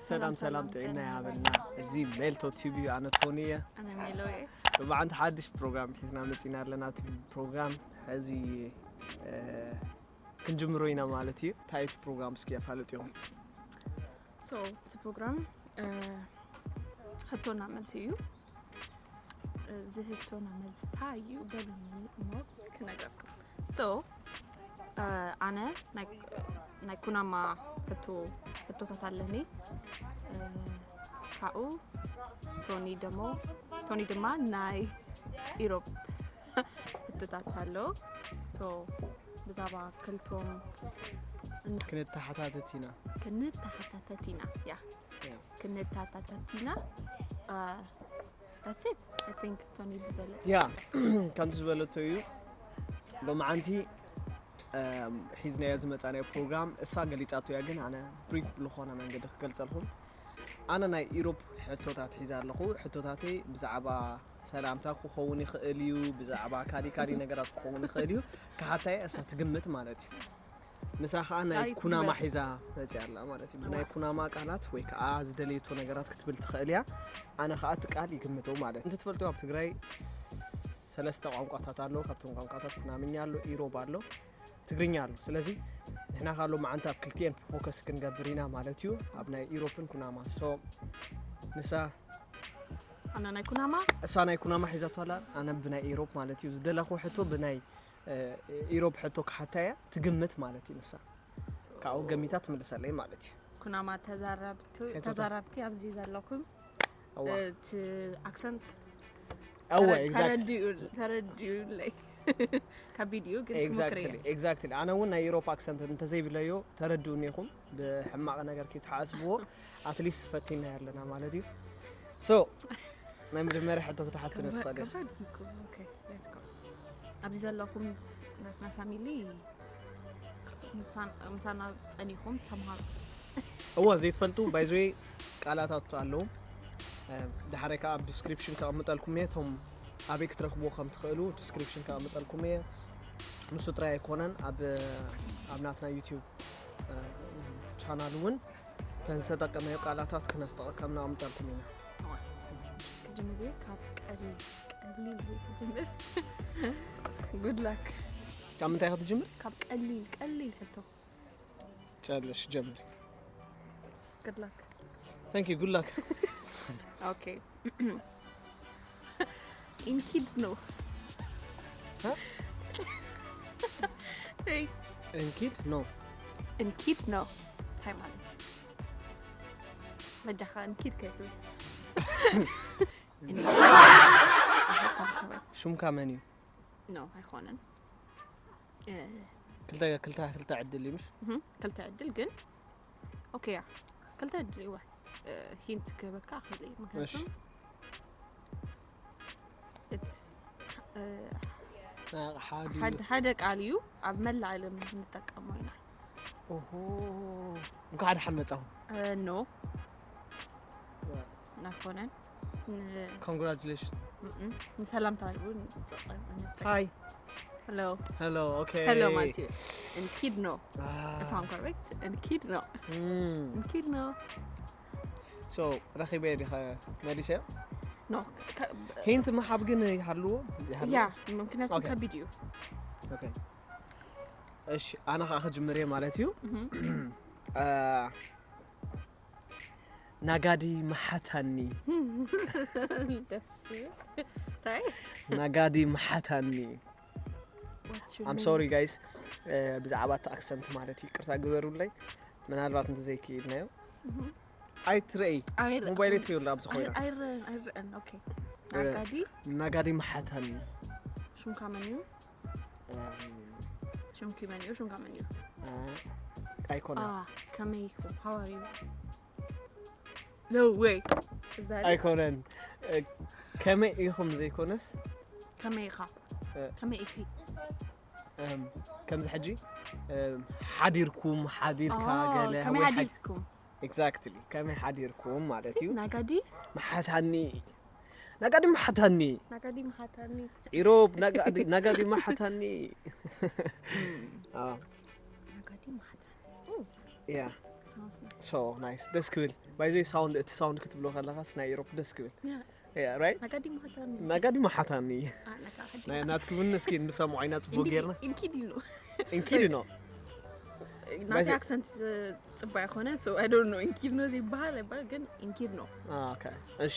ሰላም ሰላም፣ ጥዕና ያበልና። እዚ ሜልቶ ቲቪ እዩ፣ ኣነ ቶኒ እየ። ኣነ ሜሎ እየ። ብመዓንቲ ሓድሽ ፕሮግራም ሒዝና መፂና ኣለና። እቲ ፕሮግራም ሕዚ እ፣ ክንጅምሮ ኢና ማለት እዩ። እንታይ እቲ ፕሮግራም እስኪ ኣፋልጥዮም። So እቲ ፕሮግራም እ፣ ሕቶና መልሲ እዩ። እዚ ሕቶና መልሲ እንታይ እዩ በሉኒ እሞ ክነግረኩም። So እ፣ ኣነ ናይ ናይ ኩናማ ሕቶ ሕቶታት ኣለኒ። እ፣ ካብኡ ቶኒ ደሞ ቶኒ ድማ ናይ ኢሮፕ ሕቶታት ኣሎ። So ብዛዕባ ክልቶም ክንተሓታተት ኢና። ክንተሓታተት ኢና። ያ ያ። ክንተሓታተት ኢና። እ፣ that's it. I think ቶኒ ዝበለጸ ያ ከምቲ ዝበለቶ እዩ። ሎማዓንቲ እም፣ ሒዝናዮ ዝመፃናዮ ፕሮግራም እሳ ገሊፃቶ እያ፣ ግን ኣነ ብሪፍ ብልኾነ መንገዲ ክገልፀልኩም። ኣነ ናይ ኢሮፕ ሕቶታት ሒዛ ኣለኹ። ሕቶታተይ ብዛዕባ ሰላምታ ክኸውን ይኽእል እዩ፣ ብዛዕባ ካሊ ካሊ ነገራት ክኸውን ይኽእል እዩ። ክሓታየ እሳ ትግምት ማለት እዩ። ንሳ ከዓ ናይ ኣይ ኩናማ ትግበር። ሒዛ መፅያ ኣላ ማለት እዩ። ብናይ ኩናማ ቃላት ወይ ከዓ ዝደለየቶ ነገራት ክትብል ትኽእል እያ። ኣነ ከዓ እቲ ቃል ይግምተው ማለት እዩ። እንትትፈልጡ ኣብ ትግራይ ሰለስተ ቋንቋታት ኣሎ። ካብቶም ቋንቋታት ኩናምኛ ኣሎ፣ ኢሮብ ኣሎ፣ ትግርኛ ኣሎ። ስለዚ ንሕና ካብ ሎማዓንቲ ኣብ ክልቲኤን ፎከስ ክንገብር ኢና ማለት እዩ፣ ኣብ ናይ ኢሮፕን ኩናማ። So ንሳ ኣነ ናይ ኩናማ እሳ ናይ ኩናማ ሒዛቶ ኣላ፣ ኣነ ብናይ ኢሮፕ ማለት እዩ። ዝደለኹ ሕቶ ብናይ እ፣ ኢሮፕ ሕቶ ክሓታ እያ፣ ትግምት ማለት እዩ። ንሳ ካብኡ ገሚታ ትምልሰለይ ማለት እዩ። ኩናማ ተዛረብቱ ሕቶታት። ተዛረብቲ ኣብዚ ዘለኹም እዋ እቲ ኣክሰንት እዋ ተረ- exactly ተረዲኡ- ተረዲኡለይ ካብ ቪድዮ ግን ክሞክር እየ። Exactly exactly። ኣነ እውን ናይ ኢሮፕ ኣክሰንት እንተዘይብለዮ ተረድኡኒ ኢኹም። ብሕማቕ ነገር ከይትሓስብዎ፣ ኣትሊስት ፈቲና ኣለና ማለት እዩ። So ናይ መጀመርያ ሕቶ ክትሓትነ ትኽእል ኢኻ። ከባድ እኮ። Okay, let's go። ኣብዚ ዘለኹም ናትና ፋሚሊ ምሳን- ምሳና ጸኒኹም ተምሃሩ። እዋ ዘይትፈልጡ ባይዘወይ ቃላታት ኣለዉ። እ፣ ዳሕራይ ከዓ ኣብ ዲስክሪፕሽን ከቐምጠልኩም እየ። እቶም ኣበይ ክትረኽብዎ ከም ትኽእሉ ዲስክሪፕሽን ከቐምጠልኩም እየ። ንሱ ጥራይ ኣይኮነን፣ ኣብ ኣብ ናትና ዩቲዩብ እ፣ ቻናል እውን እተን ዝተጠቀምናዮ ቃላታት ክነስጠቐ ከም ነቐምጠልኩም ኢና። ክጅምር እየ ካብ ቀሊል ቀሊል እየ ክጅምር። Good luck። ካብ ምንታይ ክትጅምር? ካብ ቀሊል ቀሊል ሕቶ። ጨለሽ ጀምር። Good luck። Thank you, good luck። Okay። ኢንኪድ ነው። ሀ? Hey። እንኪድ ኖ። እንኪድ ነው። እንታይ ማለት እዩ? በጃኻ እንኪድ ከይትብል። ሹምካ መን እዩ? ኖ ኣይኮነን። እ፣ ክልተ ክልተ ክልተ ዕድል እዩ ምሽ? እህ፣ ክልተ ዕድል ግን ኦኬ ያ ክልተ ዕድል ይዋ ሂንት ክህበካ ክእል እዩ። ምክንያቱ እሺ። it's እ፣ ሓደ ሓደ ሓደ ቃል እዩ ኣብ መላእ ዓለም ንጥቀሞ ኢና። ኦሆ። እንኳዕ ደሓን መጻኹም። እ፣ ኖ ኣይኮነን። ን- ኮንግራቹሌሽን። ም-ም። ንሰላምታ እውን ንጥቀም። ሃይ። ሄሎ ሄሎ። ኦኬ። ሄሎ ማለት እዩ። እንኪድ ኖ። አ፣ If I'm correct, እንኪድ ኖ። እም። እንኪድ ኖ። ሶ ረኺበ ዲኸ መሊሰ? ኖ። ከ- ሂንት ምሃብ ግን ይሃልዎ? ይሃልዎ? ያ ምክንያቱ ኦኬ። ከቢድ እዩ። ኦኬ። እሺ ኣነ ከዓ ክጅምር እየ ማለት እዩ። እህ። አ፣ ናጋዲ መሓታኒ። ደስ ይብል። እንታይ? ናጋዲ መሓታኒ። What's your I'm name? Sorry guys፣ እ፣ ብዛዕባ እቲ ኣክሰንት ማለት ይቅርታ ግበሩለይ። ምናልባት እንተዘይክኢልናዮ እህ። ኣይትረኢ ኣይረ- ሞባይል ትሪእሉ ኣብዚ ኮይና ኣይረ- ኣይረኣን። ኦኬ። እ፣ ናጋዲ ናጋዲ መሓታኒ። ሹምካ መን እዩ? እም፣ ሹምኪ መን እዩ? ሹምካ መን እዩ? እ፣ ኣይኮነን። አ፣ ከመይ ኢኹም? How are you? No way። እዛ ድያ? ኣይኮነን። እ፣ ከመይ ኢኹም ዘይኮነስ ከመይ ኢኻ? እ፣ ከመይ ኢኺ? እም፣ ከምዚ ሕጂ እም፣ ሓዲርኩም ሓዲርካ ኦ፣ ገለ ከመይ ወይ ሓዲ- ሓዲርኩም? Exactly ከመይ ሓዲርኩም ማለት እዩ። ናጋዲ መሓታኒ ናጋዲ መሓታኒ። ናጋዲ መሓታኒ። ኢሮብ ናጋዲ ናጋዲ መሓታኒ። አ፣ ናጋዲ መሓታኒ። ኡ፣ ያ it's So nice ደስ ክብል። By the way sound እቲ sound ክትብሎ ከለኻስ ናይ Europe ደስ ክብል። Yeah, right? Nagadi Mahatani. Nagadi Mahatani. Ah, Nagadi. ናይ ናትክውን እስኪ ንሰምዖ ኢና ጽቡቅ ጌርና። Inkidino. Inkidino. ናቲ ኣክሰንት ጽባ ይኮነ so I don't know ኢንኪድኖ ዝበሃል ይባል ግን ኢንኪድኖ። Okay እሺ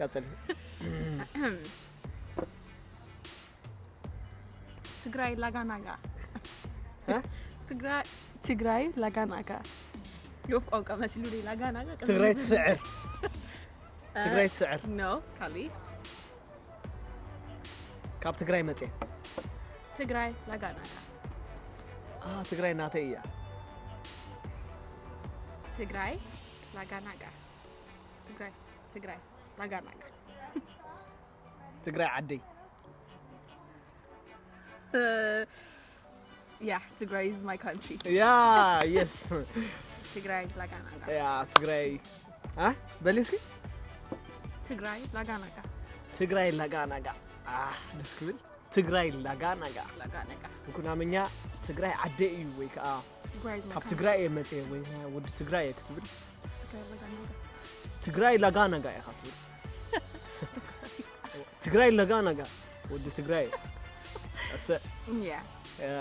ቀጽሊ። ትግራይ ላጋናጋ። እ? ትግራይ ትግራይ ላጋናጋ። የወፍ ቋንቋ መሲሉ ላጋናጋ። ትግራይ ትስዕር። ትግራይ ትስዕር። No ካሊ ካብ ትግራይ መጽየ። ትግራይ ላጋናጋ። ትግራይ ናተይ እያ። ትግራይ ላጋናጋ። ትግራይ ትግራይ ላጋናጋ። ትግራይ ዓደይ። Yeah ትግራይ is my country. Yeah yes። ትግራይ ላጋናጋ። ያ ትግራይ አ በል እስኪ። ትግራይ ላጋናጋ። ትግራይ ላጋናጋ። ደስ ክብል። ትግራይ ላጋናጋ። ላጋናጋ። ብኩናምኛ ትግራይ ዓደይ እዩ ወይ ከዓ ትግራይ is my ካብ country. ትግራይ እየ መፅየ ወይ ወዲ ትግራይ እየ ክትብል ትግራይ ላጋናጋ። ትግራይ ላጋናጋ ኢኻ ትብል። ትግራይ ላጋናጋ ወዲ ትግራይ እየ። እሰ Yeah. ያ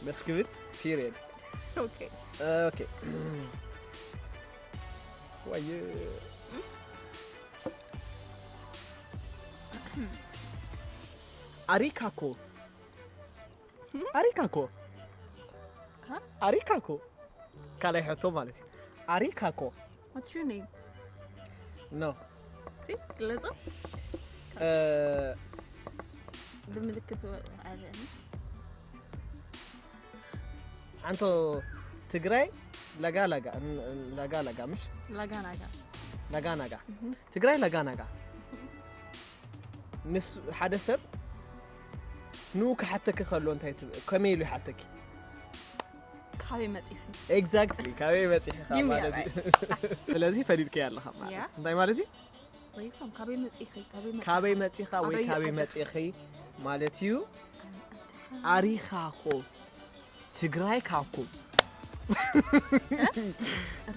ደስ ክብል። Period። Okay. Okay። ዋየ ኣሪካኮ ኣሪካኮ Huh? ኣሪካኮ ካልኣይ ሕቶ ማለት እዩ። ኣሪካኮ What's your name? No. እስቲ ግለጾ። ብምልክት ኣለ። ኣንቶ ትግራይ ለጋ ለጋ ለጋ ለጋ ምሽ ላጋናጋ። ለጋ ናጋ ትግራይ ለጋ ናጋ። ንስ ሓደ ሰብ ንኡ ክሓተኪ ከሎ እንታይ ትብ- ከመይ ኢሉ ይሓተኪ? ካበይ መጺኺ? Exactly ካበይ መጺኺ Give me ማለት a እዩ። ስለዚህ ፈሊጥኪ ኣለኻ ማለት Yeah. እዩ። እንታይ ማለት እዩ? Where you from? ካበይ መጺኺ? ካበይ መጺኺ? ካበይ መጺኻ ወይ ኣበይ ካበይ ዓዲ? መጺኺ ማለት እዩ። ኣሪኻኹ ትግራይ ካብኩም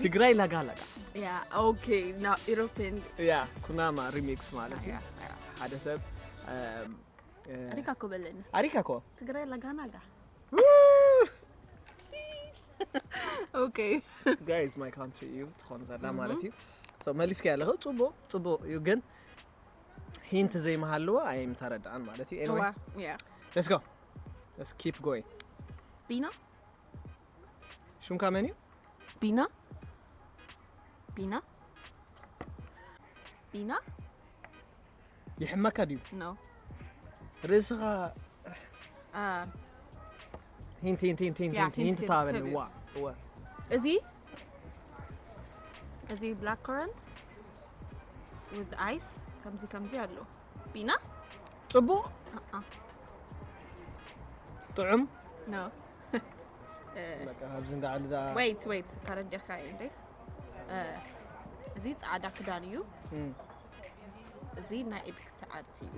ትግራይ ለጋ ለጋ Yeah, okay. Now European. ያ ኩናማ remix ማለት እዩ። Yeah, yeah. ሓደ ሰብ እም፣ እ፣ ኣሪካ እኮ በለኒ። ኣሪካ እኮ ትግራይ ለጋናጋ። Okay. ትግራይ is my country እዩ ትኾን ዘላ ማለት እዩ። So መሊስካ ያለኸ ጽቡቅ ጽቡቅ እዩ ግን ሂንት ዘይመሃልዎ ኣይምተረድኣን ማለት እዩ። Anyway ዋ፣ yeah. Let's go. Let's keep going. ቢና ሽምካ መን እዩ? ቢና ቢና ቢና ይሕመካ ድዩ? No. ርእስኻ Uh, ሂንት ሂንት ሂንት ሂንት Yeah, ሂንት ሂንት hint, ታበኒ hint, ዋ ዋ እዚ እዚ black currant with ice ከምዚ ከምዚ ኣሎ። ቢና? ጽቡቕ Uh-uh. ጥዑም No. በቃ ኣብዚ እንዳዓሊ ዛ Wait, wait. ከረዲኻ እንዴ? እዚ ጻዕዳ ክዳን እዩ። እም፣ እዚ ናይ ኢድ ሰዓት እዩ።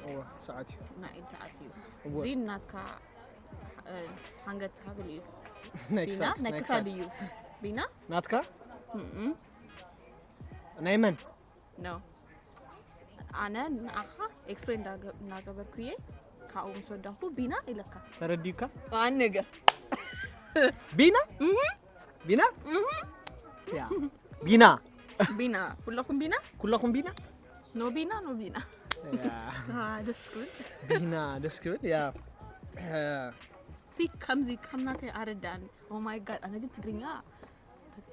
እወ ሰዓት እዩ። ናይ ኢድ ሰዓት እዩ። እወ። እዚ ናትካ እ፣ ሃንገት ሃብል እዩ። ናይ ቢና ክሳድ ናይ ናይ ክሳድ ክሳድ እዩ። ቢና ናትካ እም፣ ናይ መን? ኖ ኣነ ንኣኻ ኤክስፕሌን እናገበርኩ እየ። ካብኡ ምስ ወዳኩ ቢና ኢለካ ተረዲካ? ኣነገ ቢና እህ፣ ቢና እህ። ያ ቢና ቢና ኩለኹም ቢና ኩለኹም ቢና ኖ ቢና ኖ ቢና ያ አ፣ ደስ ክብል። ቢና ደስ ክብል ያ ሲ ከምዚ ከም ናተይ ኣረዳእኒ። ኦ ማይ ጋድ ኣነ ግን ትግርኛ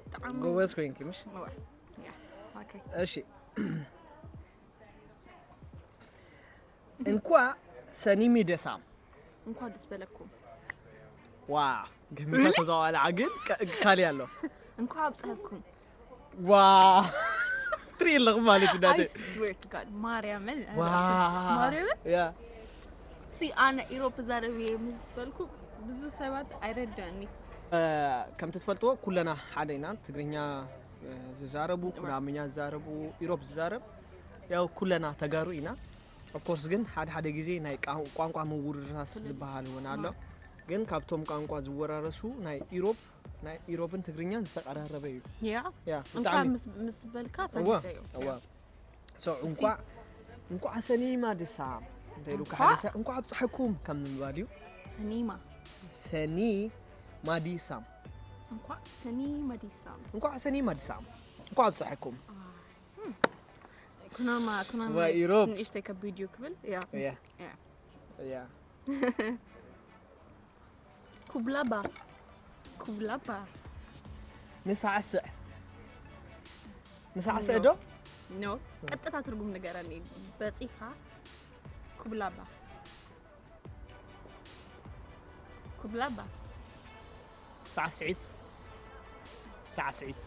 ብጣዕሚ ጎበዝ ኮይንኪ ምሽ እዋ፣ ያ፣ ኦኬ። እሺ እንኳ ሰኒሚ ደሳም እንኳን ደስ በለኩም። ዋ ገሚታ ተዘዋዋላ ግን ካ- ካሊ ኣሎ እንኳን ኣብፀኩም። ዋ ትርኢ ኣለኹ ማለት እዩ I ዳደ swear to God ማርያምን ዋ ማርያምን ያ ሲ ኣነ ኢሮፕ ዛረብ እየ ምስ በልኩ ብዙ ሰባት ኣይረዳኒ። እ፣ ከምቲ ትፈልጥዎ ኩለና ሓደ ኢና ትግርኛ እ፣ ዝዛረቡ ኩናምኛ ዝዛረቡ ኢሮፕ ዝዛረብ ያው ኩለና ተጋሩ ኢና። ኦፍኮርስ ግን ሓደ ሓደ ግዜ ናይ ቃ- ቋንቋ ምውርራስ ዝበሃል እውን ኣሎ። ግን ካብቶም ቋንቋ ዝወራረሱ ናይ ኢሮፕ ናይ ኢሮብን ትግርኛን ዝተቐራረበ እዩ። ያ ያ እንኳን ብጣዕሚ ምስ- ምስ በልካ እዋ ተረዳዮ። እዋ ያ። so እስቲ- እንኳዕ እንኳዕ ሰኒማ ዲሳም እንተ ኢሉካ እንኳዕ- ሓደ ሰብ እንኳዕ ኣብፀሐኩም ከም ምባል እዩ። ሰኒማ ሰኒማ ዲሳም እንኳዕ ሰኒ መዲሳም እንኳዕ ሰኒማ ዲሳም እንኳዕ ኣብፀሐኩም። ኩናማ ኩናማ ዋ ኢሮብ። ንእሽተይ ከቢድ እዩ ክብል ያ ያ። ያ። ያ ኩብላባ ኩብላባ ንሳዕስዕ ንሳዕስዕ ኖ። ዶ ኖ ቀጥታ ትርጉም ንገረኒ በፂኻ ኩብላባ ኩብላባ ሳዕስዒት ሳዕስዒት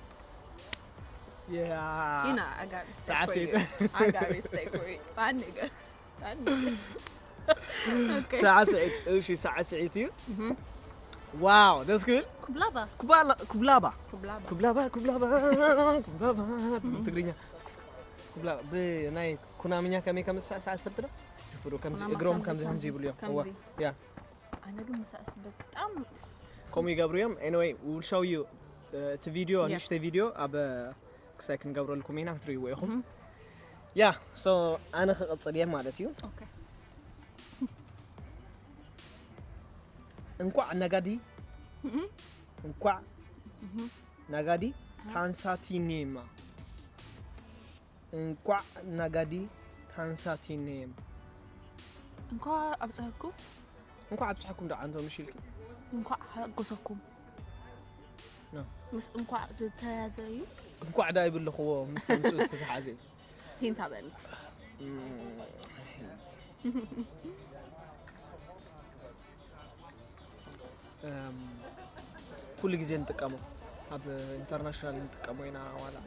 ያ ኢና ኣጋሪ ሳዕስዒት ኣጋሪ ስቴኮሪ ባንገ ባንገ ኦኬ ሳዕስዒት እሺ ሳዕስዒት እዩ። ዋው ደስ ክብል። ኩብላባ ኩባላ- ኩብላባ ኩብላባ ኩብላባ ኩብላባ ኩብላባ ትግርኛ ኩብላ ብናይ ኩናምኛ ከመይ ከም ዝሳዕሳዕ ትፈልጥ ዶ? ሽፍሩ ከምዚ ኩናማ እግሮም ከምዚ ከምዚ ከምዚ ይብሉ እዮም። እዋ ከምዚ። ያ ኣነ ግን ምሳእስ በጣም ከምኡ ይገብሩ እዮም። Anyway we will show you እቲ ቪድዮ Yeah. ንእሽተይ ቪድዮ ኣብ ክሳይ ክንገብረልኩም ኢና ክትርእይዎ ኢኹም። ያ so ኣነ ክቕፅል እየ ማለት እዩ። ኦኬ እንኳዕ ነጋዲ እንኳዕ ነጋዲ ታንሳቲኔማ እንኳዕ ነጋዲ ታንሳቲኔማ እንኳዕ ኣብፀሐኩም እንኳዕ ኣብፅሐኩም ዶ ዓንቶ ምሽልኪ እንኳዕ ሓጎሰኩም ኖ። ምስ እንኳዕ ዝተያዘ እዩ እንኳዕ ዳ ይብልኽዎ ምስ ተምፅኡ ዝተተሓዘ እዩ። ሂንት ኣበኒ እም፣ ኩሉ ግዜ ንጥቀሞ ኣብ ኢንተርናሽናል ንጥቀሞ ኢና ዋላ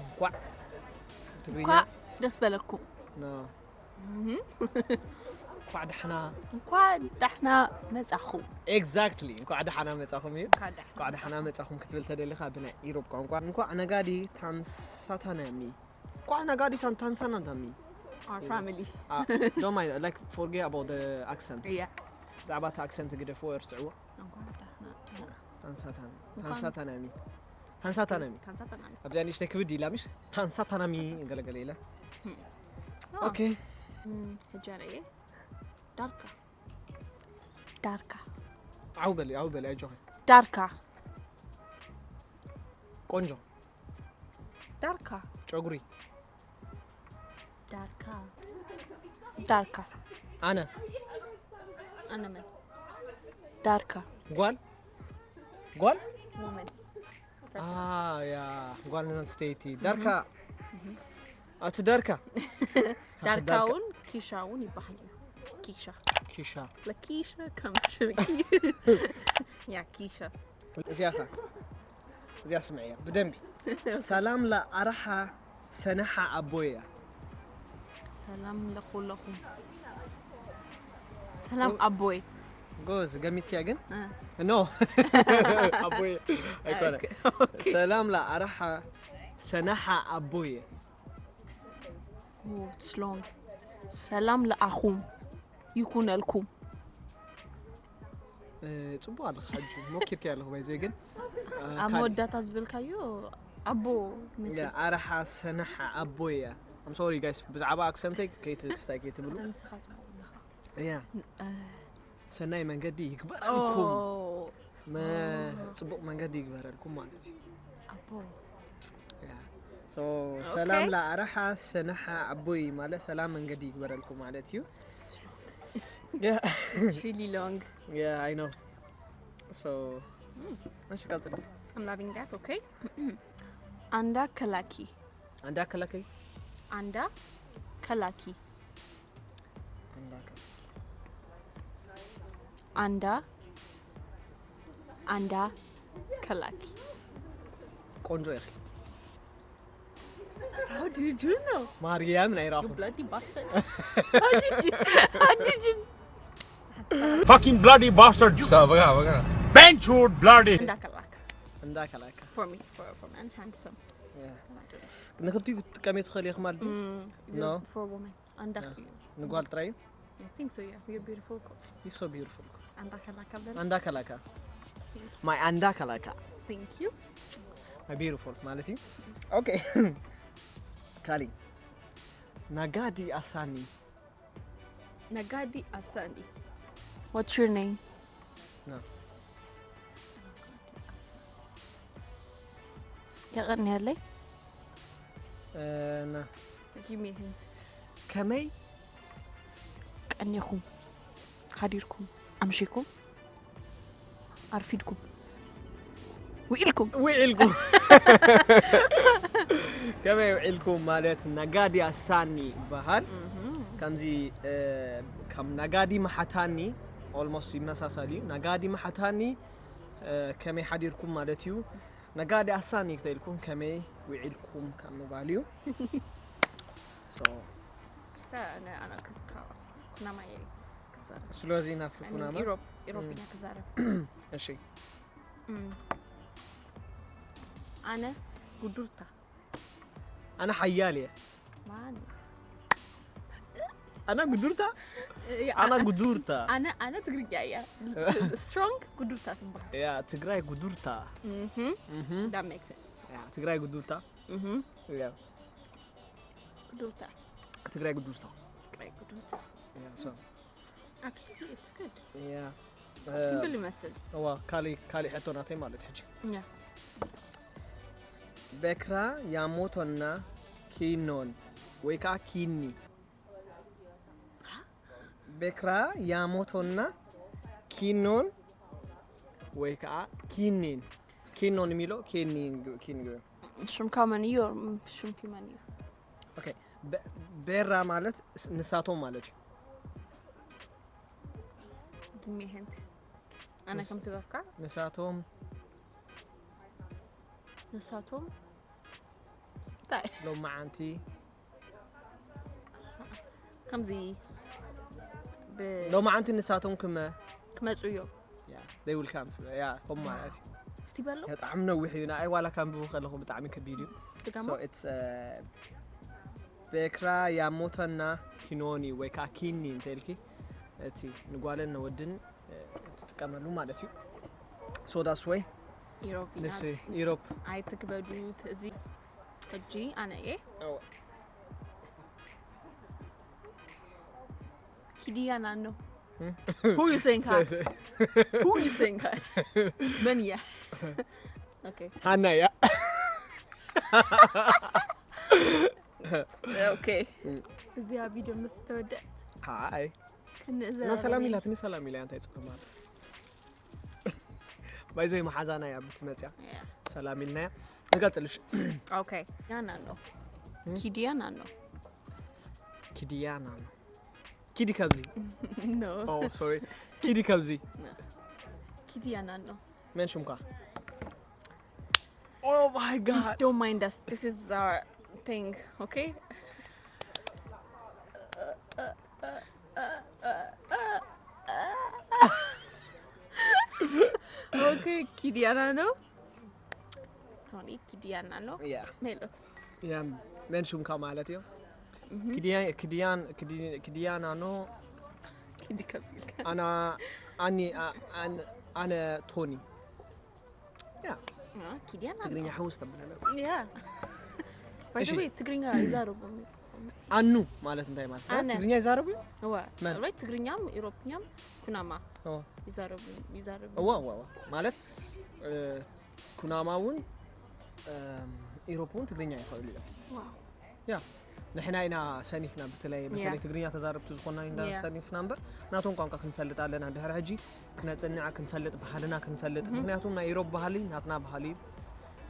እንኳዕ ትግርኛ እንኳዕ ደስ በለኩም ኖ እንኳዕ ዳሕና እንኳዕ ዳሕና መፃኹም ኤግዛክትሊ እንኳዕ ዳሕና መፃኹም እዩ እንኳዕ ዳሕና እንኳዕ ዳሕና መፃኹም ክትብል ተደሊኻ ብናይ ኢሮብ ቋንቋ እንኳዕ ነጋዲ ታንሳታናሚ እንኳዕ ነጋዲ ሳን ታንሳናታሚ our family don't mind like forget about the accent እያ ብዛዕባ እቲ ኣክሰንት ግደፍዎ እርስዕዎ እንኳዕ ዳሕና ታንሳታሚ እንኳዕ- ታንሳታናሚ ታንሳታናሚ ታንሳተናሚ ኣብዚኣ ንእሽተይ ክብድ ኢላ ምሽ ታንሳታናሚ ገለገለ ኢላ ኦኬ ሕጂ ኣርእየ ዳርካ ዳርካ ዓው በሊ ዓው በሊ ኣጆኺ ዳርካ ቆንጆ ዳርካ ጨጉሪ ዳርካ ዳርካ ኣነ ኣነ መን ዳርካ ጓል ጓል woman ያ ጓል ኣንስተይቲ ዳርካ ኣቲ ዳርካ ዳርካ እውን ኪሻ እውን ይበሃል እዩ ኪሻ ኪሻ ለኪሻ ከም ሽርኪ ያ ኪሻ እዚኣ ኸ እዚኣ ስምዕያ ብደንቢ ሰላም ለኣርሓ ሰነሓ ኣቦያ ሰላም ለኩለኹም ሰላም ኣቦይ ጎዝ ገሚትኪያ ግን እ፣ ኖ ኣቦየ ኣይኮነ ኦኬ። ሰላም ለኣርሓ ሰነሓ ኣቦየ ኦ፣ it's long ሰላም ለኣኹም ይኩነልኩም እ፣ ፅቡቅ ኣለካ ሕጂ ሞኪርኪ ኣለኹ ባይዘ ግን እ፣ ኣብ ካልእ- መወዳእታ ዝበልካዮ ኣቦ መስል ኣርሓ ሰነሓ ኣቦየ I'm sorry guys ብዛዕባ ኣክሰንተይ ከይትክስታይ ከይትብሉ ንስኻ ጽቡቕ ኣለኻ ያ እ፣ ሰናይ መንገዲ ይግበረልኩም ኦ፣ መ- ፅቡቅ መንገዲ ይግበረልኩም ማለት እዩ ኣቦ ያ። So ሰላም ለኣርሓ ሰነሓ ኣቦይ ማለት ሰላም መንገዲ ይግበረልኩም ማለት እዩ Yeah, it's really long yeah, I know. So እሺ ቀጽል I'm loving that okay ኣንዳ ከላኪ ኣንዳ ከላከይ ኣንዳ ከላኪ ኣንዳ ከላከይ ኣንዳ ኣንዳ ከላኪ ቆንጆ ኢኺ How did you know? ማርያምን ኣይረኣኹም Bloody bastard. How did you? How did you? Fucking bloody bastard, you. Benchwood bloody. እንዳከላክ እንዳከላከ for me, for, for me and handsome. ንክልቲኡ ክትጥቀሚ ትኽእል ኢኺ ማለት እዩ Mm, No. For women. ኣንዳ እዩ። ንጓል ጥራይ እዩ I think so, yeah. You're beautiful. You're so beautiful ኣንዳ ከላካ ብለና። ኣንዳ ከላካ ማይ ኣንዳ ከላካ Thank you። ማይ ቢዩቲፉል ማለት እዩ። ኦኬ ካሊ ናጋዲ ኣሳኒ ነጋዲ ኣሳኒ። What's your name? ና የቐንየለይ። እ፣ ና Give me a hint. ከመይ ቀኒኹም፣ ሓዲርኩም፣ ኣምሺኩም፣ ኣርፊድኩም፣ ውዒልኩም። ውዒልኩም ከመይ ውዒልኩም ማለት ነጋዲ ኣሳኒ ይበሃል። ከምዚ እ፣ ከም ነጋዲ መሓታኒ ኦልሞስት ይመሳሰል እዩ። ነጋዲ መሓታኒ እ፣ ከመይ ሓዲርኩም ማለት እዩ። ነጋዲ ኣሳኒ ክተኢልኩም ከመይ ውዒልኩም ካብ ምባል እዩ። So፣ تا انا انا كنت كنما يعني كزارة. ስለዚ ናትኪ ኩናማ ايروب ايروبيا كزارة. እሺ أنا قدرتا. ኣነ ሓያል እየ مان. ኣና ጉዱርታ ኣና ጉዱርታ أنا أنا تقريبا يا strong قدرتا تنبه. ያ ትግራይ ጉዱርታ مهم. እህም። That makes sense. ያ ትግራይ ጉዱርታ مهم. ያ قدرتا. ትግራይ ጉዱርታ تقريبا قدرتا. ያ so Actually, it's good. ያ Simple ይመስል. እዋ ካሊ ካሊ ሕቶ ናተይ ማለት ሕጂ Yeah. በክራ ያሞቶና ኪኖን ወይ ከዓ ኪኒ በክራ ያሞቶና ኪኖን ወይ ከዓ ኪኒን ኪኖን የሚለው ኪኒን ኪኒ ሽምካ መን እዩ? ሽምኪ መን እዩ? ኦኬ በ- ቤራ ማለት ስ- ንሳቶም ማለት እዩ Give me a hint. أنا كم سببك؟ ንሳቶም نساتهم. طيب. ሎማዓንቲ ከምዚ ብ- ሎማዓንቲ ንሳቶም ክመ ክመፁ እዮም። they will come ያ ከም ማለት እዩ እስቲ በሉ። በጣም ነዊሕ እዩ ንኣይ ዋላ ካንብቡ ከለኹ ብጣዕሚ ከቢድ እዩ ድጋሞ So it's uh, በክራ ያሞተና ኪኖኒ ወይ ከዓ ኪኒ እንተልኪ እቲ ንጓልን ንወድን uh, ትጥቀመሉ ማለት እዩ so that's way ኢሮብ ኢና። ንስ ኢሮፕ ኣይትክበዱ። እዚ ሕጂ ኣነ እየ። ኪድያ ናኖ። Who you think? Who you think? መን እያ? Okay. ሃና እያ Okay. እዚኣ ቪድዮ ምስ ተወደት ሃይ ክንእዘ እና ሰላም ኢላትኒ ሰላም ኢላ እንታይ ጽብቅ ማለት ባይዞይ መሓዛና እያ ብትመጽያ ሰላም ኢልናያ ንቀጽልሽ Okay. ያና ነው። ኪድያ ናኖ። ኪድያ ናኖ ኪዲ ከብዚ No. oh sorry ኪዲ ከብዚ ኪድያ ናኖ። መን ሽምካ Oh my Please god don't mind us. This is our thing, okay? Okay, ኪድያና ነው። ቶኒ ኪድያና ነው። Yeah ሜሎ yeah መን ሽምካ ማለት እዩ ክድያን ክድያን ክዲ- ክድያና ኖ ኪዲ ከብዚልካ ኣና ኣኒ ኣ- ኣን- ኣነ ቶኒ yeah ኪድያና ትግርኛ ሕውስ ተብለለ ያ ባይዘወይ ትግርኛ ይዛረቡ ኣኑ ማለት እንታይ ማለት ኣነ። ትግርኛ ይዛረቡ እዩ እዋ መን? ራይት ትግርኛም ኢሮፕኛም ኩናማ እዋ ይዛረቡ ይዛረቡ እዋ እዋ እዋ ማለት እ፣ ኩናማ እውን እም፣ ኢሮፕ እውን ትግርኛ ይኽእሉ እዮም ዋው ያ ንሕና ኢና ሰኒፍና ብተለይ በተለይ ትግርኛ ተዛረብቲ ዝኾንና ኢና ያ። ሰኒፍና እምበር ናቶም ቋንቋ ክንፈልጥ ኣለና ድሕሪ ሕጂ ክነፅንዕ ክንፈልጥ ባህልና ክንፈልጥ ምክንያቱም ናይ ኢሮፕ ባህሊ ናትና ባህሊ እዩ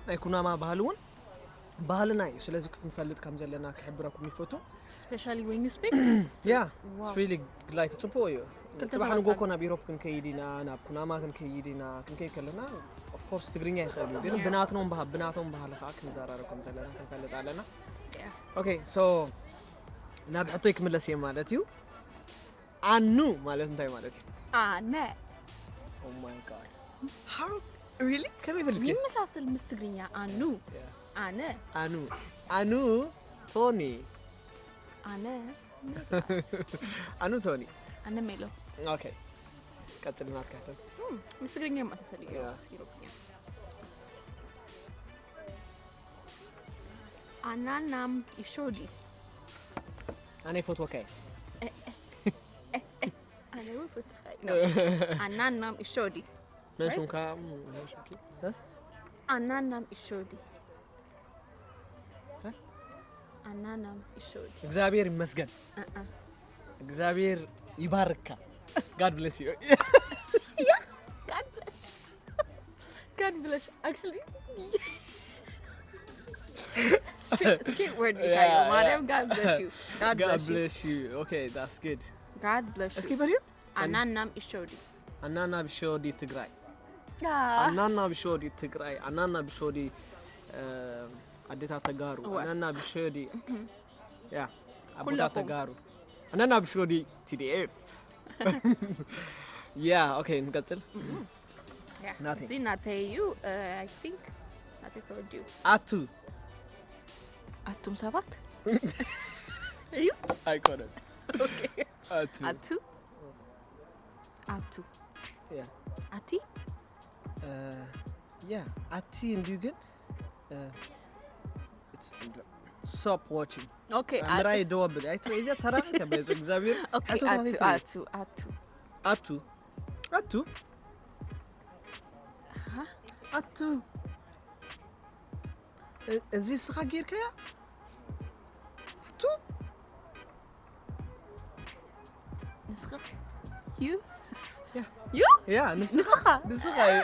ናይ ኩናማ ባህሊ እውን ባህልና እዩ ስለዚ ክንፈልጥ ከም ዘለና ክሕብረኩም ይፈቱ especially when you speak yeah Wow. it's really like ፅቡቅ እዩ ክልተ ፅባሕ ሰባት ንጎ ኣሉ። እኮ ናብ ኢሮፕ ክንከይድ ኢና ናብ ኩናማ ክንከይድ ኢና ክንከይድ ከለና of course ትግርኛ ይኽእል እዩ ግን Yeah. ብናትኖም ባህል ብናቶም ባህሊ ከዓ ክንዘራረብ ከም ዘለና ክንፈልጥ ኣለና Yeah. okay so ናብ ሕቶይ ክምለስ እየ ማለት እዩ ኣኑ ማለት እንታይ ማለት እዩ ኣነ oh my god how really ከመይ ፈልኪ ይመሳሰል ምስ ትግርኛ ኣኑ ኣነ ኣኑ ኣኑ ቶኒ ኣነ ኣኑ ቶኒ ኣነ ሜሎ okay ቀጽል ናትካ ሕቶ። ምስ ትግርኛ ይመሳሰል እዩ። ያ። ኢሮፕኛ። ኣናናም ኢሾዲ። ኣነ ይፈትወካ እየ። ኣነ እውን ፈትኻ። ኣናናም ኢሾዲ። መን ሽምካ? መን ሽምኪ? እ? ኣናናም ኢሾዲ። እ? ኣናናም ኢሾዲ። እግዚኣብሔር ይመስገን። ኣኣ። እግዚኣብሔር ይባርካ። God bless you. God bless you. God bless you. Actually, straight, straight word. Yeah, yeah. ማርያም God bless you. God God bless you. Bless you. Okay, that's good. God bless እስኪ you. በልዩ። ኣናናም ኢሾዲ። ኣናና ብሾዲ ትግራይ። ያ። ኣናና ብሾዲ ትግራይ። ኣናና ብሾዲ እ፣ ኣዴታት ተጋሩ። እወ። ኣናና ብሾዲ ያ ኣቦታት ኩለኹም። ተጋሩ። ኣናና ብሾዲ TDF። ያ okay ንቀጽል። ያ። ናተይ። እዚ ናተይ እዩ። I think ናተይ ተወዲኡ። ኣቱ ኣቱም ሰባት እዩ። ኣይኮነን። ኣቱ ኣቱ ኣቱ ያ ኣቲ እ፣ ያ ኣቲ እንዲዩ ግን እ፣ it's- stop watching okay ምራይ ደወብል ኣይትረይ እዚኣ ሰራቂ ተበይዞ እግዚኣብሔር okay ሕቶታት ኣቱ ኣይትረይ። ኣቱ ኣቱ ኣቱ ኣቱ ኣቱ እ- እዚ ስኻ ጌርካያ ኣቱ ንስኻ ዩ ያ። ዩ ያ ንስኻ ንስኻ። ንስኻ እዩ።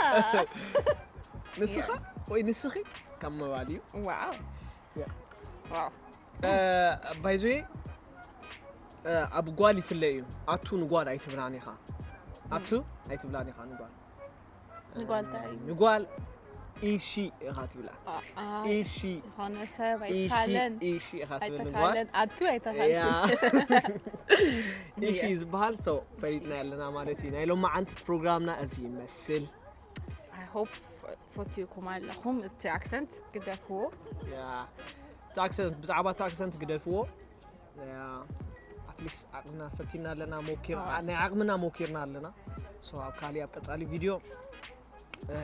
ንስኻ ወይ ንስኺ ካብ ምባል እዩ። ዋው ያ። ዋው ባይዞ ኣብ ጓል ይፍለ እዩ። ኣቱ ንጓል ኣይትብላን ኢኻ። ኣቱ ኣይትብላን ኢኻ ንጓል። ንጓል እንታይ እዩ? ንጓል ኢሺ ኢኻ ትብላ። ኣኣ፣ ኢሺ ዝኾነ ሰብ ኢሺ ኣይተኻለን ኢሺ ኢኻ ትብል ንጓል። ኣይተኻለን ኣቱ ኣይተኻለን ያ ኢሺ ዝበሃል ሰው ፈሊጥና ኣለና ማለት እዩ። ናይ ሎማዓንቲ ፕሮግራምና እዚ ይመስል። I hope ፈትዩኩም ኣለኹም እቲ ኣክሰንት ግደፍዎ። ያ እቲ ኣክሰንት ብዛዕባ እቲ ኣክሰንት ግደፍዎ። ያ ኣትሊስት ዓቕምና ፈቲና ኣለና ሞኪር ኣዎ። ናይ ዓቕምና ሞኪርና ኣለና። So ኣብ ካሊእ ኣብ ቀጻሊ ቪድዮ እ፣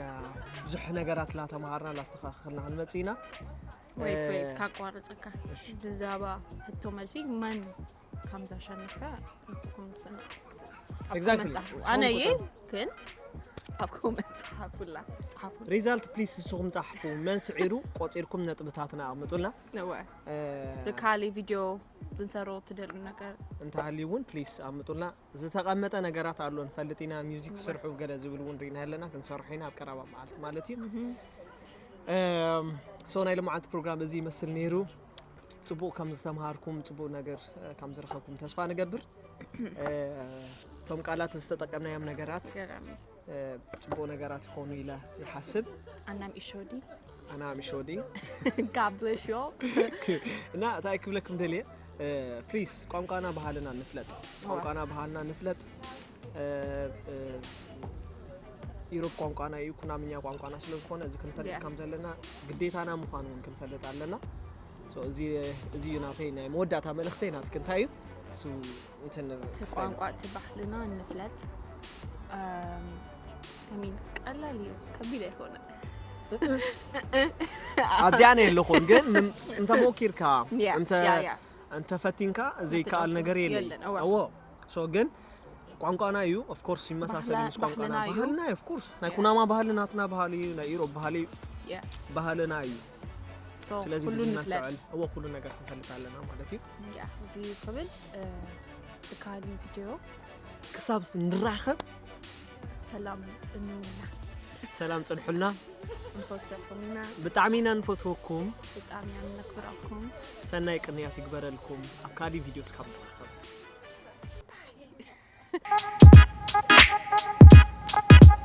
ብዙሕ ነገራት ላተምሃርና ላስተኻኸልና ክንመጽእ ኢና። ወይት እ፣ ወይት ካቋረጸካ እሺ። ብዛባ ሕቶ መልሲ መን ከም ዘሸነፈ ንስኹም ትነ- ኣብ Exactly. ኮመንት ጻሕፉ። ንስኹም ኣነ እየ ኮመንት ግን ኣብ ኮመንት ጻሕፉላ ጻሕፉ። ሪዛልት ፕሊስ ንስኹም ጻሕፉ። መን ስዒሩ ቆጺርኩም ነጥብታትና ኣቕምጡልና። ነወ እ፣ ብካሊ ቪድዮ ዝንሰሮ ትደልዩ ነገር እንተሃልዩ እውን ፕሊስ ኣምጡልና። ዝተቐመጠ ነገራት ኣሎ ንፈልጥ ኢና። ሚውዚክ እወ። ስርሑ ገለ ዝብል እውን ሪና ኣለና። ክንሰርሖ ኢና ኣብ ቀረባ መዓልቲ ማለት እዩ። እህም። እም፣ ሶ ናይ ሎማዓንቲ ፕሮግራም እዚ ይመስል ነይሩ። ጽቡቕ ከም ዝተምሃርኩም ጽቡቕ ነገር እ፣ ከም ዝረኸብኩም ተስፋ ንገብር። እ፣ እቶም ቃላት ዝተጠቀምናዮም ነገራት ገራሚ እ፣ ጽቡቕ ነገራት ይኾኑ ኢለ ይሓስብ። ኣናም ኢሾዲ ኣና ምሾዲ God bless you all. እና እንታይ ክብለኩም ደልየ ፕሊስ ቋንቋና ባህልና ንፍለጥ። ቋንቋና ባህልና ንፍለጥ። እ፣ እ፣ ኢሮብ ቋንቋና እዩ፣ ኩናምኛ ቋንቋና ስለ ዝኾነ እዚ ክንፈልጥ Yeah. ከም ዘለና ግዴታና ምዃኑ እውን ክንፈልጥ ኣለና። So እዚ እዚ እዩ ናተይ ናይ መወዳእታ መልእኽተይ። ናትክ እንታይ እዩ? እሱ እንትን እቲ ቋንቋ እቲ ባህልና ንፍለጥ። ኣም፣ I mean ቀላል እዩ፣ ከቢድ ኣይኮነ። ኣብዚኣ ነው የለኹን ግን ምን- እንተ ሞኪርካ Yeah, እንተ yeah, yeah. እንተ ፈቲንካ ዘይከኣል ነገር የለን። የለን፣ እወ። እዎ so ግን ቋንቋና እዩ። Of course ይመሳሰል ባህላ- ምስ ቋንቋና። ባህልና እዩ። ባህልና እዩ። Of course ናይ Yeah. ኩናማ ባህሊ ናትና ባህሊ እዩ፣ ናይ ኢሮብ ባህሊ Yeah. ባህልና እዩ። So ስለዚ ኩሉ በዚ ንፍለጥ። እናስተውዕል እዎ ኩሉ ነገር ክንፈልጥ ኣለና ማለት እዩ። Yeah፣ እዚ ክብል እ፣ ብካሊ ቪድዮ ክሳብ ንራኸብ ሰላም ጽንውና ሰላም ጽንሑልና። እንፈትኩም ኢና። ብጣዕሚ ኢና ንፈትወኩም። ብጣዕሚ ኢና ነክብረኩም። ሰናይ ቅንያት ይግበረልኩም። ኣብ ካሊእ ቪድዮ እስካብ ንራኸብ።